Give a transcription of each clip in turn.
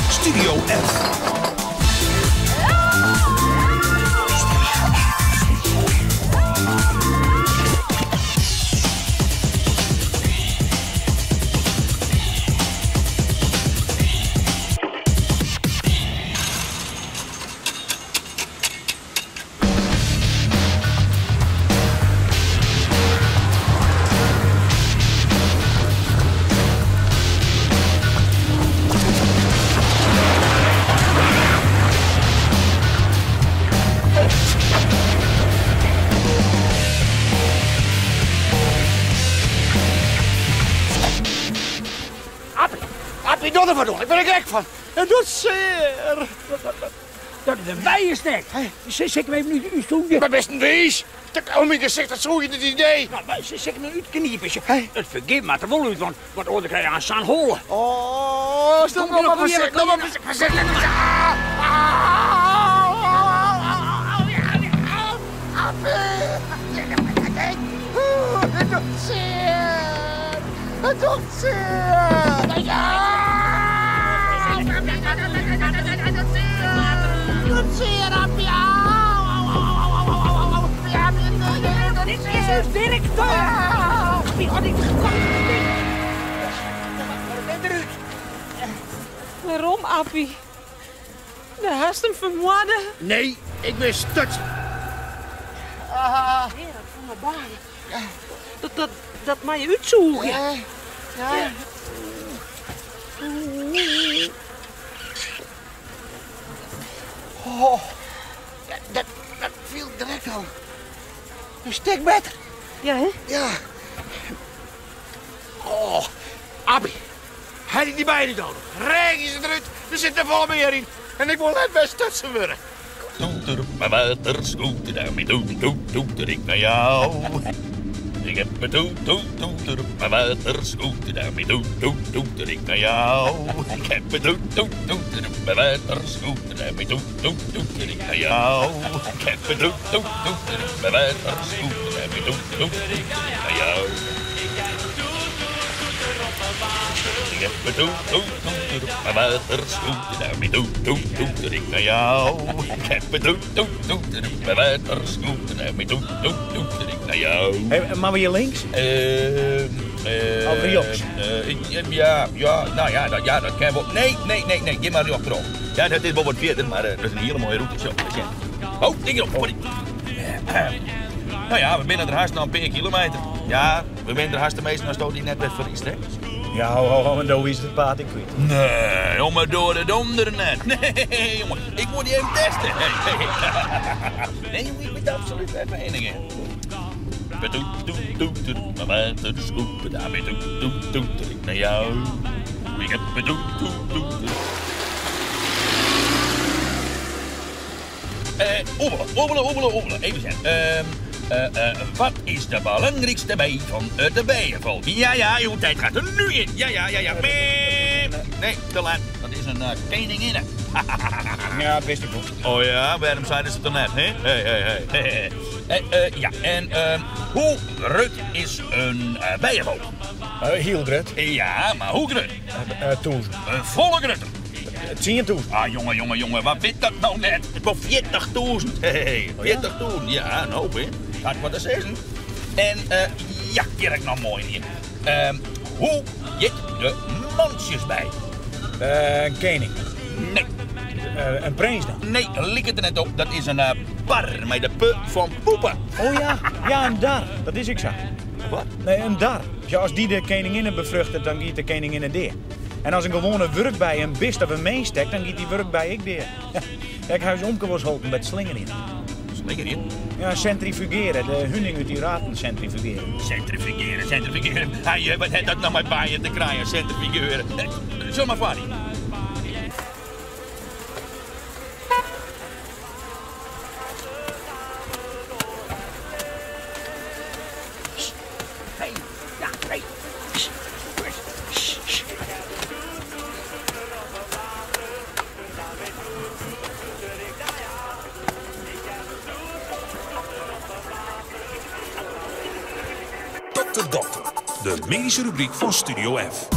Studio F. Appie, Appie, doch der wat oan. Ik bin der gek fan. It docht sear. Dat is in bijenstek. Sil ik 'm even útsûgje? Mar bist in wiis? Om myn gesicht te sûgjen it idee. No, mar sil ik 'm útknipe? It fergif moat der wol út, want oars krije je aanst sa'n holle. Oh, stop no mar foarsichtich. Foarsichtich. It docht sear. It docht sear. Dit is ús direkteur! Wêrom, Appie? Do hast him fermoarde. Nee, ik bin stutsen. Heare fan de baan. Dat, dat moatte je útsûgje. Ja. Oh, dat, dat fielt direkt al in stik better. Ja, hè? Ja. Oh, Appie, helje dy bijen út auto. Reagje se derút, der sit te folle mear yn. En ik wol net wer stutsen wurde. Toeter op mijn waterscooter, daarmee toet, toet, toeter ik naar jou. Ik heb mijn toet, toet, toeter op mijn waterscooter, daarmee toet, toet, toeter ik naar jou. Ik heb mijn toet, toet, toeter op mijn waterscooter, daarmee toet, toet, toeter ik naar jou. Ik heb mijn toet, toet, toeter op mijn waterscooter, daarmee toet, toet, toeter ik naar jou. Ik heb mijn toet, toet, toeter op mijn waterscooter, daarmee toet, toet, toeter ik naar jou. Ik heb mijn toet, toet, toeter op mijn waterscooter, daarmee toet, toet, toeter ik naar jou. Hey, maar weer links? Of rechts? Ja, ja, nou ja, dat, ja, dat kan wel. Nee, nee, nee, nee, geef maar rechterop. Ja, dat is wel wat verder, maar dat is een hele mooie route. Zo, ja. Oh, ding erop. Sorry. Nou ja, we binnen er haast nog een paar kilometer. Ja, we binnen er haast de meeste, nou stoot die net weer verliest, hè? Ja, ho, ho, ho, en daar is het paard ik kwijt. Nee, jongen, door de donder net. Nee, jongen, ik moet die even testen. Nee, jongen, ik moet absoluut even heen again. Toet, toet, toet, toet, mijn waterscooter, daarmee toet, toet, toet, ik naar jou. Ik heb mijn toet, toet, toet, toet. Oebelen, oebelen, oebelen, oebelen. Even zijn. Wat is de belangrijkste bij van de bijenvolk? Ja, ja, uw tijd gaat er nu in. Ja, ja, ja, ja. Nee, te laat. Dat is een koninginne. Ja, dat wist ik wel. Oh ja, waarom zeiden ze het dan net, hè? Hey, hey, hey. Ja, en hoe groot is een bijenvolk? Heel groot. Ja, maar hoe groot? 1000. Een volle grote. 10.000. Ah, jongen, jongen, jongen, wat weet dat nou net? Het was 40.000. Hey, 40.000, ja, een hoop, hè? Had wat te zeggen. En ja, hier heb ik nog mooi hier. Hoe jit de mansjesbij? Een koning. Nee. Een prins dan? Nee, lik het er net op. Dat is een par met de p van poepen. Oh ja, ja, een dar. Dat is ik zo. Wat? Nee, een dar. Ja, als die de koninginnen bevruchtet, dan giet de koninginnen deer. En als een gewone werkbij een bist of een meestekt, dan giet die werkbij ik deer. Ja, ik huis omke was holpen met slingeren in. Slingeren in? Ja, centrifugeren. De huning uit die raten centrifugeren. Centrifugeren, centrifugeren. Hey, wat heeft dat nou met bijen te krijgen, centrifugeren? Zo maar voor. Hey, ja, hey. Dokter, dokter, de medyske rubryk fan Studio F.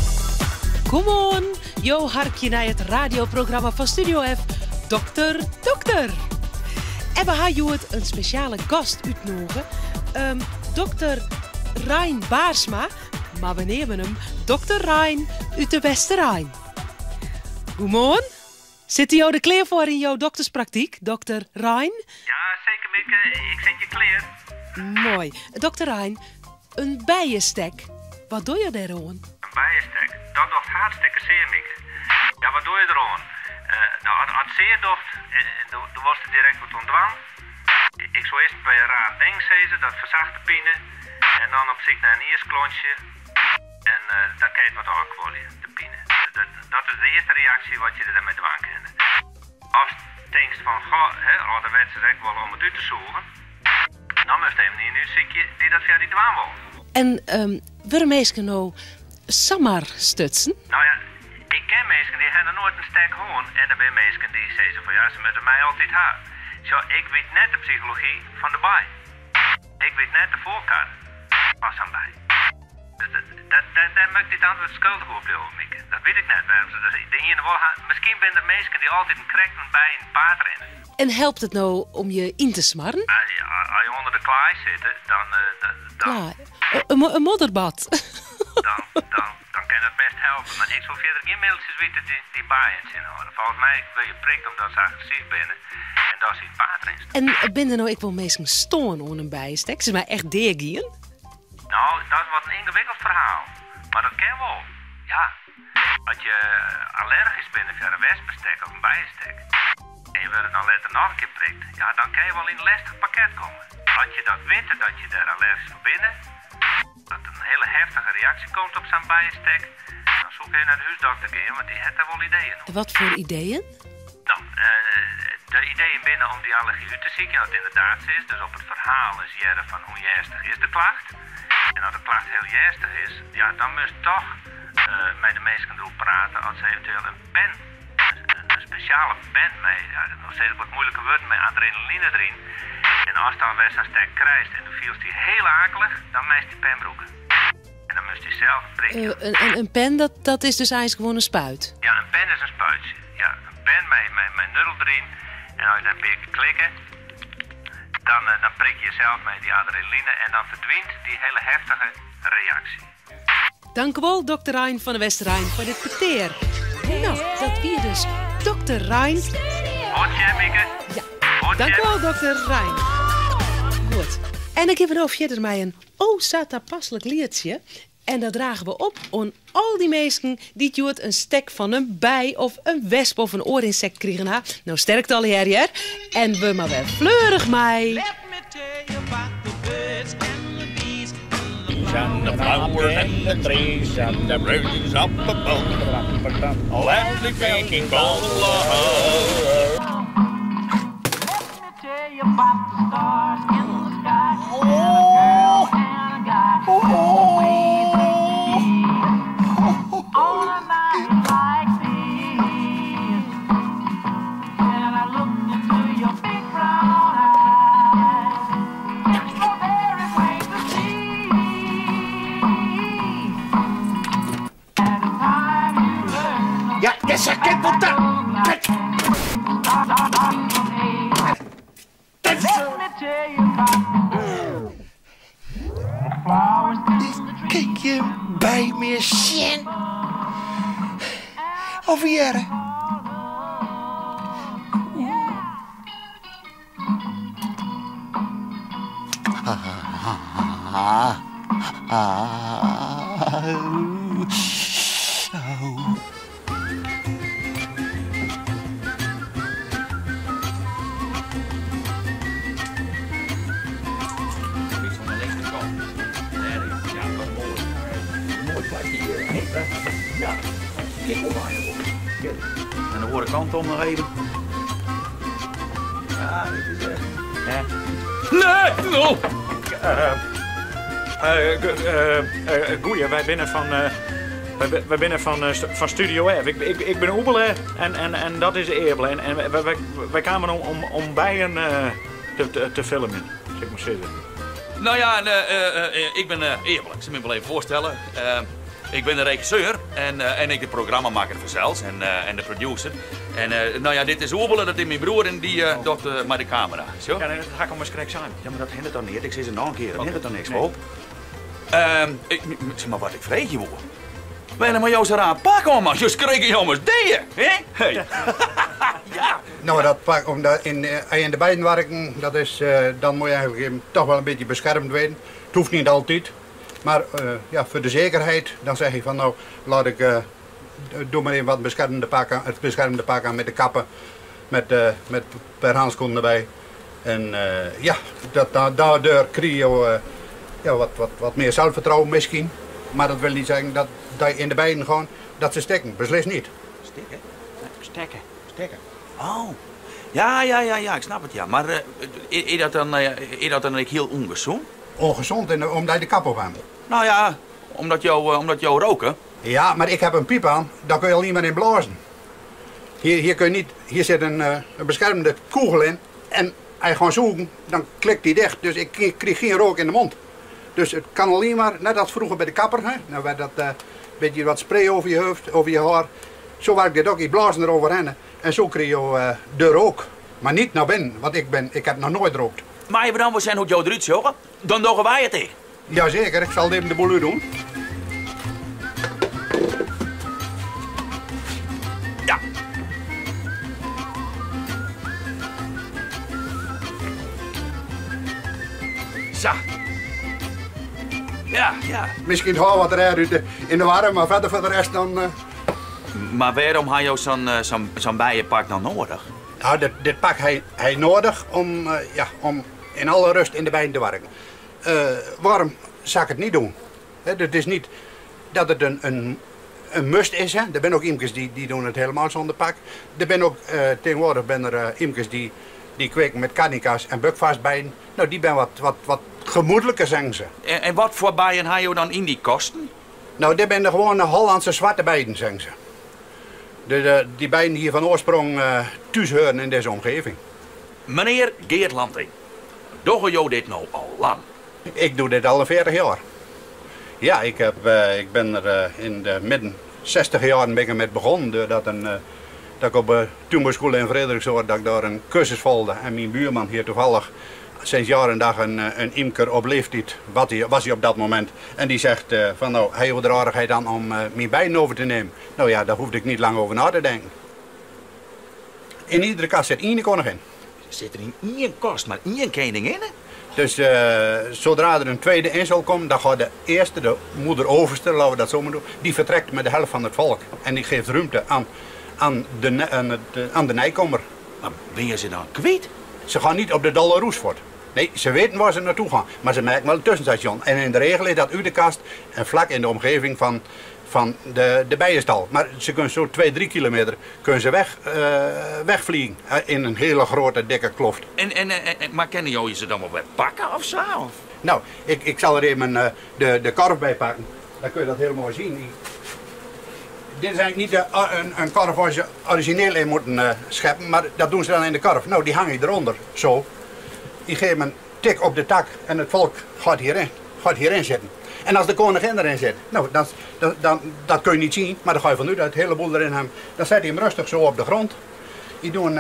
Goemoarn, jo harkje nei it radioprogramma fan Studio F, Dokter Dokter. En we ha hjoed in spesjale gast útnûge, um, dokter Rein Baarsma, mar we neame him dokter Rein út de Westerein. Goemoarn. Sitte jo der klear foar yn jo dokterspraktyk, dokter Rein? Ja, seker Mieke. Ik sit hjir klear. Moai. Dokter Rein, in bijestek, wat dogge jo dêr oan? In bijestek? Dat docht hartstikke sear, Mieke. Ja, wat dogge je der oan? No, as it sear docht, do wolst der direkt wat oan dwaan. Ik soe earst in pear raar ding sizze, dat fersacht de pine. En dan op syk nei in iisklontje. En dan kin it wat ôfkuolje, de pine. Dat is de earste reaksje wat je dermei dwaan kinne. Ast tinkst fan, goh, âlderwets is ek wol om it út te sûgen, dan moatst even ien útsykje dy't dat foar dy dwaan wol. En wurde minsken no samar stutsen? No ja, ik ken minsken dy ha noch noait in stek hân en der binne minsken dy't sizze fan ja, se moatte my altyd ha. Sjoch, ik wit net de psychology fan de bij. Ik wit net de foarkar fan sa'n bij. Dêr moat ik dit antwurd skuldich oer bliuwe, Mieke. Dat wit ik net wêrom se dat de iene wol ha. Miskien binne der minsken dy't altiten krekt in bij yn it paad rinne. En helpt it no om je yn te smarren? As je ûnder de klaai sitte, dan. Klaai? In modderbad? Dan kin dat bêst helpe. Mar ik soe fierder gjin middeltsjes witte dy't bijen tsjinhâlde. Folgens my wurde je prikt omdat se agressyf binne en datst yn it paad rinst. En binne der no ek wol minsken stoarn oan in bijestek? Sis mar echt deagien? No, dat is wat in yngewikkeld ferhaal. Mar dat kin wol. Ja, as je allergysk binne foar in wespestek of in bijestek en je wurde dan letter noch in kear prikt, ja, dan kin je wol yn in lestich pakket komme. As je dat witte dat je dêr allergysk foar binne, dat in hiele heftige reaksje komt op sa'n bijestek, dan soe ik even nei de húsdokter gean, want dy hat dêr wol ideeën oer. Wat foar ideeën? No, de ideeën binne om dy allergy út te sykjen as it ynderdaad sa is. Dus op it ferhaal ris hearre fan hoe earnstich is de klacht. En as de klacht hiel earnstich is, ja, dan moatst toch mei de minsken deroer prate as se eventueel in pen, in spesjale pen mei, ja, no sis ik wat moeilike wurden, mei adrenaline deryn. En ast dan wer sa'n stek krijst en do fielst dy hiel akelich, dan meist dy pen brûke. En dan moatst dysels prikke. In pen, dat is dus eins gewoan in spuit? Ja, in pen is in spuitsje. Ja, in pen mei nuddel deryn. En as je dan in pear kear klikke, dan prik je jesels mei dy adrenaline en dan ferdwynt dy hiele heftige reaksje. Dankewol, dokter Rein fan de Westerein, foar dit petear. No, dat wie dus dokter Rein. Oant sjen, Mieke. Ja, dankewol, dokter Rein. Goed. En dan gean we no fierder mei in o sa tapaslik lietsje. En dat drage we op oan al dy minsken dy't hjoed in stek fan in bij of in wesp of in oar ynsekt krigen ha. No sterkte allegear hear. En wurd mar wer fleurich mei. And the flowers and the trees and the birds up above Loudly making all love. Ja, dizze kin wol ta. Ik kin gjin bij mear sjen of hearre. En de oare kant om noch even. Ja, dit is echt. Hè? Nee! No! Goeie, wy binne fan, wy binne fan, fan Studio F. Ik, ik, ik bin Oebele en, en, en dat is Eabele. En, en wy, wy, wy kamen om, om, om bijen te, te, te filmjen, sil ik mar sizze. Nou ja, ik bin Eabele. Ik sil my wol even foarstelle. Ik bin de regisseur en ek de programmamakker fansels en de producer. En no ja, dit is Oebele, dat is myn broer en dy docht mei de kamera. Sjoch? Ja, nee, dat ha ik ommers krekt sein. Ja, mar dat hinderet toch neat? Ik sis it noch in kear, dat hinderet toch niks, wol? Sis mar wat ik freegje woe. Wêrom ha jo sa'n raar pak oan, man? Jo skrikke je ommers dea, hè? Hey. Ja. Nou, dat pak, omdat in, in de bijen werken, dat is, dan moet je eigenlijk even toch wel een beetje beschermd worden. Het hoeft niet altijd, maar ja, voor de zekerheid, dan zeg je van nou, laat ik, doe maar even wat beschermende pak aan, het beschermde pak aan met de kappen, met per handschoenen erbij. En ja, daardoor krijg je ja, wat meer zelfvertrouwen misschien. Maar dat wil niet zeggen dat je in de bijen gewoon, dat ze stikken. Beslist niet. Stikken? Stekken. Stekken. Oh. Ja, ja, ja, ja, ik snap het, ja. Maar is dat dan ook heel ongezond? Ongezond omdat je de kap op hebt. Nou ja, omdat jou roken. Ja, maar ik heb een piep aan, daar kun je al niet meer in blazen. Hier, hier, kun je niet, hier zit een beschermende kogel in en als je gaat zoeken, dan klikt die dicht. Dus ik kreeg geen rook in de mond. Dus het kan alleen maar, net als vroeger bij de kapper, hè? Nou werd dat beetje wat spray over je hoofd, over je haar. Zo werkt dit ook, je blazen eroverheen en zo kreeg je de rook. Maar niet naar binnen, want ik heb nog nooit gerookt. Maar je dan wel zijn hoe jou eruit ziet, dan doen wij het tegen. Jazeker, ik zal even de boel doen. Ja. Zo. Ja, ja. Misschien hou wat er uit in de warm, maar verder voor de rest dan. Maar waarom had je zo'n bijenpak dan nodig? Nou, dit pak hij nodig om in alle rust in de bijen te werken. Waarom zou ik het niet doen? Hè, het is niet dat het een must is. Hè. Er zijn ook imkers die doen het helemaal zonder pak. Er zijn ook, tegenwoordig ben er imkers die kweken met kanika's en buckfastbijen. Nou, die zijn wat gemoedelijker, zeggen ze. En wat voor bijen haal je dan in die kosten? Nou, dit zijn de gewone Hollandse zwarte bijen, zeggen ze. Die bijen hier van oorsprong thuis horen in deze omgeving. Meneer Geert Lanting, doe jou dit nou al lang? Ik doe dit al 40 jaar. Ja, ik ben er in de midden 60 jaar ben ik ermee begonnen. Doordat dat ik op de tuinbouwschool in Frederiksoord, dat ik daar een cursus volgde. En mijn buurman hier toevallig sinds jaar en dag een imker op leeftijd, was hij op dat moment. En die zegt van nou, hij heeft er aardigheid aan om mijn bijen over te nemen. Nou ja, daar hoefde ik niet lang over na te denken. In iedere kast zit één koningin. Zit er in één kast maar één koningin? Dus zodra er een tweede in zal komen, dan gaat de eerste, de moeder overste, laten we dat zo maar doen, die vertrekt met de helft van het volk. En die geeft ruimte aan de nijkomer. Maar ben je ze dan kwijt? Ze gaan niet op de dolle roes voort. Nee, ze weten waar ze naartoe gaan, maar ze merken wel een tussenstation. En in de regel is dat u de kast en vlak in de omgeving van de bijenstal. Maar ze kunnen zo 2, 3 kilometer kunnen ze wegvliegen in een hele grote, dikke kloft. Maar kennen jullie ze dan wel weer pakken of zo? Of? Nou, ik zal er even de korf bij pakken. Dan kun je dat heel mooi zien. Dit is eigenlijk niet een korf waar ze origineel in moeten scheppen, maar dat doen ze dan in de korf. Nou, die hangen eronder, zo. Die geven een tik op de tak en het volk gaat hierin zitten. En als de koningin erin zit, nou, dat kun je niet zien, maar dan ga je van nu dat het hele boel erin hebben. Dan zet hij hem rustig zo op de grond. Die doen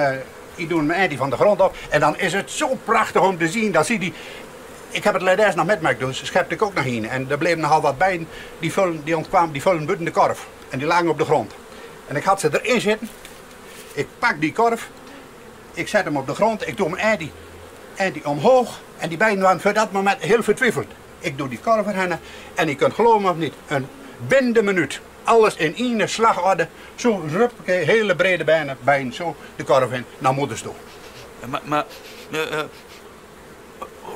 hem eindje van de grond op en dan is het zo prachtig om te zien. Dan zie die, ik heb het laatst nog metmaakt, dus schepte ik ook nog in. En er bleven nogal wat bij, die ontkwamen, die vullen buiten de korf. En die lagen op de grond. En ik had ze erin zitten. Ik pak die korf, ik zet hem op de grond, ik doe hem eindje omhoog. En die bijen waren voor dat moment heel vertwijfeld. Ik doe die korf erheen en je kunt geloven of niet, een binnen de minuut. Alles in één slagorde, zo ruppakee, hele brede bijen, zo de korf in, naar moeders toe. Maar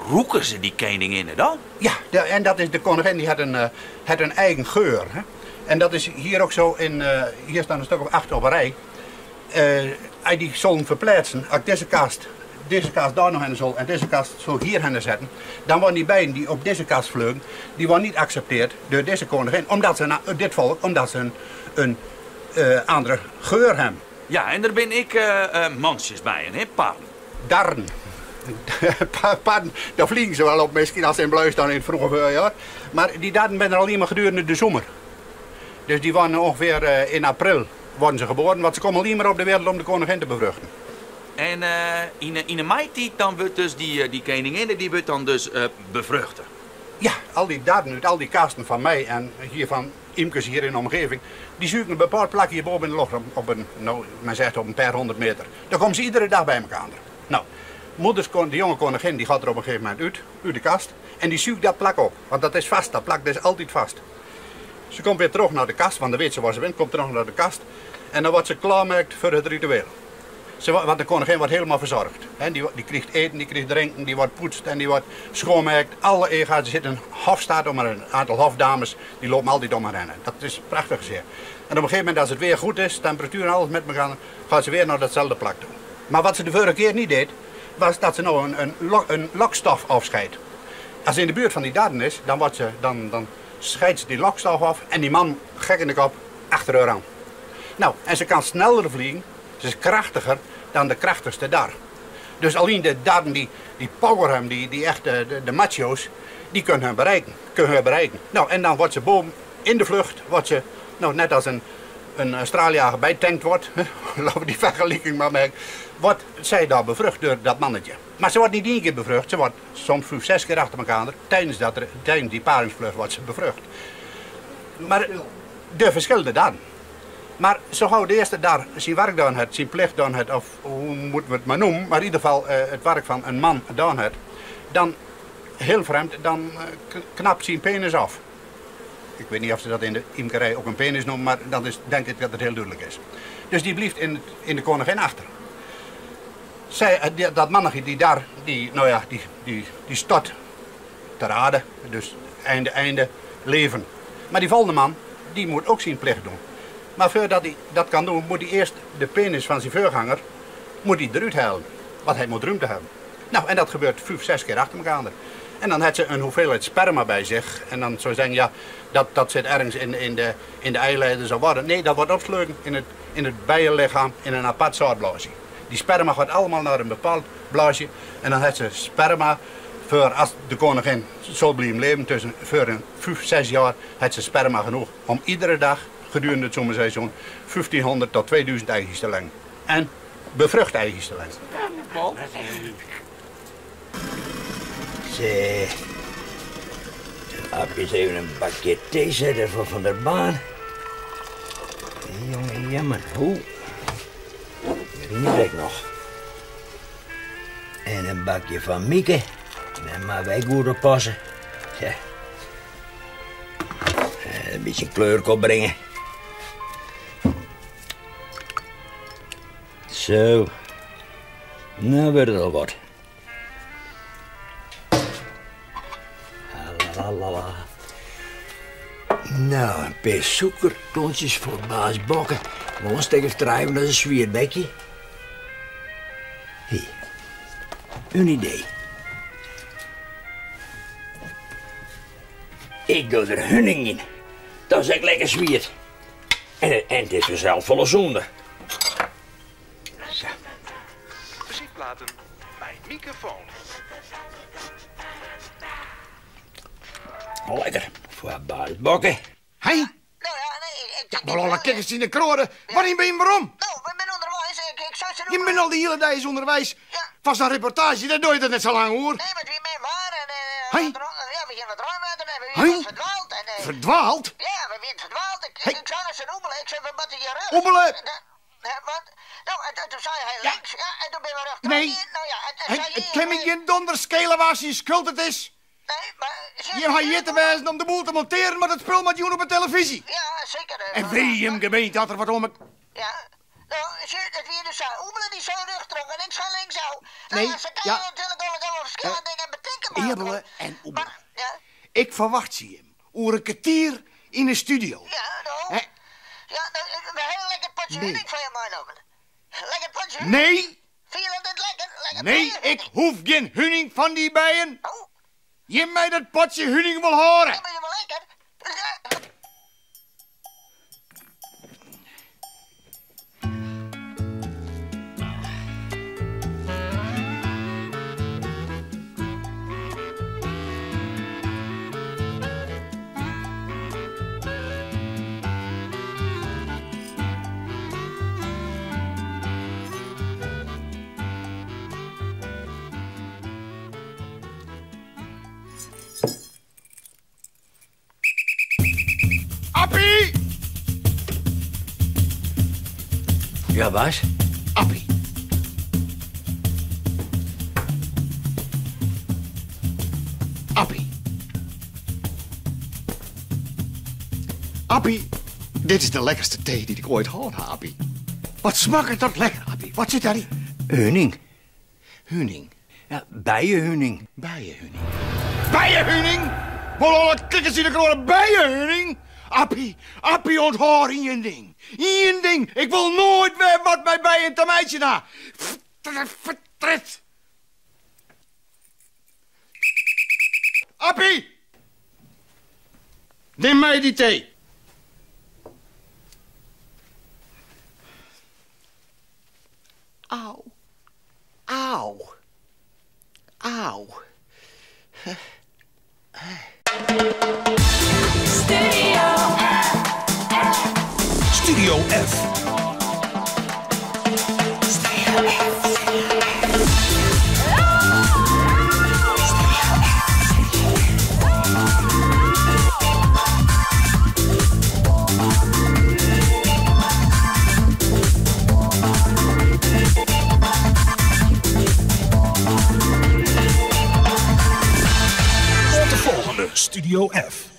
roeken ze die koninginnen dan? Ja, en dat is de koningin, die had een eigen geur. Hè? En dat is hier ook zo, hier staan een stuk of 8 op een rij. Als die zullen verplaatsen, als ik deze kast daar nog in zal en deze kast zal ik hier heen zetten, dan worden die bijen die op deze kast vleugen, die worden niet geaccepteerd door deze koningin, omdat ze, nou, dit volk, omdat ze een andere geur hebben. Ja, en daar ben ik mansjes bij, hè, parren. Darren. Padden, daar vliegen ze wel op misschien als ze in blui staan in het vroege voorjaar. Maar die darren ben er alleen maar gedurende de zomer. Dus die worden ongeveer eh, in april worden ze geboren, want ze komen alleen maar op de wereld om de koningin te bevruchten. En eh, in, in de maitiid dan wordt dus die, eh, die koningin die wordt dan dus eh, bevruchten. Ja, al die darren uit al die kasten van mij en hier van imkers hier in de omgeving, die zoeken een bepaald plakje hierboven in de lucht op een, nou, men zegt op een paar honderd meter. Daar komen ze iedere dag bij elkaar. Nou, moeders, de jonge koningin die gaat er op een gegeven moment uit, uit de kast, en die zoekt dat plak op. Want dat is vast, dat plak dat is altijd vast. Ze komt weer terug naar de kast, want dan weet ze waar ze bent, komt terug naar de kast. En dan wordt ze klaarmaakt voor het ritueel. Ze, want de koningin wordt helemaal verzorgd. Hè, die, die krijgt eten, die krijgt drinken, die wordt poetst en die wordt schoonmaakt. Alle ega's, er zit een hofstaat om haar, een aantal hofdames, die lopen altijd om haar heen. Dat is prachtig gezien. En op een gegeven moment, als het weer goed is, temperatuur en alles met elkaar, gaat ze weer naar datzelfde plak toe. Maar wat ze de vorige keer niet deed, was dat ze nou een lokstof afscheidt. Als ze in de buurt van die darren is, dan, wordt ze, dan, dan scheidt ze die lokstof af en die man, gek in de kop, achter haar aan. Nou, en ze kan sneller vliegen, ze is krachtiger dan de krachtigste dar. Dus alleen de darren die, die power hem, die, die echt de, de, macho's, die kunnen hem bereiken. Kunnen haar bereiken. Nou, en dan wordt ze boven in de vlucht, wordt ze, nou, net als een, een straaljager bijtankt wordt, laten we die vergelijking maar maken, wordt zij daar bevrucht door dat mannetje. Maar ze wordt niet één keer bevrucht, ze wordt soms vijf, zes keer achter elkaar. Tijdens, dat, tijdens die paringsvlucht wordt ze bevrucht. Maar de verschillende dan. Maar zo gauw de eerste daar zijn werk gedaan heeft, zijn plicht gedaan heeft, of hoe moeten we het maar noemen, maar in ieder geval eh, het werk van een man gedaan heeft, dan, heel vreemd, dan eh, knapt zijn penis af. Ik weet niet of ze dat in de imkerij ook een penis noemen, maar dan is denk ik dat het heel duidelijk is. Dus die blijft in, in de koningin achter. Zij, eh, dat mannetje die daar, die, nou ja, die, die, die stort ter aarde, dus einde, einde, leven. Maar die volgende man, die moet ook zijn plicht doen. Maar voordat hij dat kan doen, moet hij eerst de penis van zijn voorganger moet hij eruit halen. Want hij moet ruimte hebben. Nou, en dat gebeurt vijf, zes keer achter elkaar. En dan heeft ze een hoeveelheid sperma bij zich. En dan zou je zeggen, ja, dat, dat zit ergens in, in, de, in de eileiders of wat. Nee, dat wordt opgesloten in het, in het bijenlichaam in een apart soort blaasje. Die sperma gaat allemaal naar een bepaald blaasje. En dan heeft ze sperma voor als de koningin zal blijven leven tussen voor een vijf, zes jaar, heeft ze sperma genoeg om iedere dag gedurende het zomerseizoen 1500 tot 2000 eitjes te leggen. En bevrucht eitjes te leggen. Zeg. Heb eens even een bakje thee zetten voor Van der Baan. Jongen, jammer. Hoe? Hier nog. En een bakje van Mieke. Daar maar wij goed op passen. Ja. Een beetje kleur opbrengen. Zo. Nou wordt het al wat. La. Nou, een paar suikerklontjes voor baas Bokken. Maar tegen drijven, dat is een zwierbekje. Hier, een idee. Ik doe er honing in. Dat is echt lekker zwiert. En, en het is vanzelf volle zonde. Zo. Muziekplaten bij microfoon. Lekker. Voor baas Bokken. Hé? Ja, maar alle kikkers in de kroren. Waarin ben je waarom? Nou, we zijn onderwijs. Ik, ik zou ze Je bent al die hele dag onderwijs. Ja. Vast een reportage, dat doe je dat net zo lang hoor. Nee, maar wie mee waren. En, Hé? ja, we gingen wat ruim uit en we Hé? zijn verdwaald. En, Verdwaald? Ja, we zijn verdwaald. Ik, Hé? ik zou naar ze oebelen. Ik zei, wat is je rug? Oebelen? Ja, wat? Nou, en, en toen zei hij Ja. links. Ja, en toen ben we rechter. Nee. Nou ja, en, en Hé, zei het hij- kan me geen donder schelen waar zijn schuld het is. Nee, maar... Je gaat hier te wijzen om de boel te monteren, maar dat spul met doen op de televisie. Ja, zeker. En weet je hem gemeente dat er wat om het... Ja. Nou, zie je, dat wie dus zei, Oebelen die zei recht terug en ik zei links uit. Nou Nee, ja, ze kan ja. natuurlijk ook allemaal verschillende dingen betekenen. maar- Eerdelen en oebelen. Maar, ja, Ik verwacht ze hem. Oer een kwartier in de studio. ja, nou. Hè? Ja, nou, we hebben een lekker potje Nee. honing van je meegenomen. Lekker potje honing. Nee, Vind je dat dit lekker? Lekker nee, potje ik hoef geen honing van die bijen. Oh, Je mij dat potje honing wil horen. dat is wel lekker. Ja. Appie! Ja, Bas? Appie. Appie. Appie, dit is de lekkerste thee die ik ooit gehad heb, Appie. Wat smaakt dat lekker, Appie? Wat zit daarin? Huning. Huning. Ja, bijenhuning. Bijenhuning. Bijenhuning? Wat alle kikkers in de kroon bijenhuning? Appie, Appie, onthoor één ding. Eén ding. Ik wil nooit weer wat bij bijen te meisje na. Vertret. Appie! Neem mij die thee. Auw. Auw. Auw. Studio F. Tot de volgende Studio F.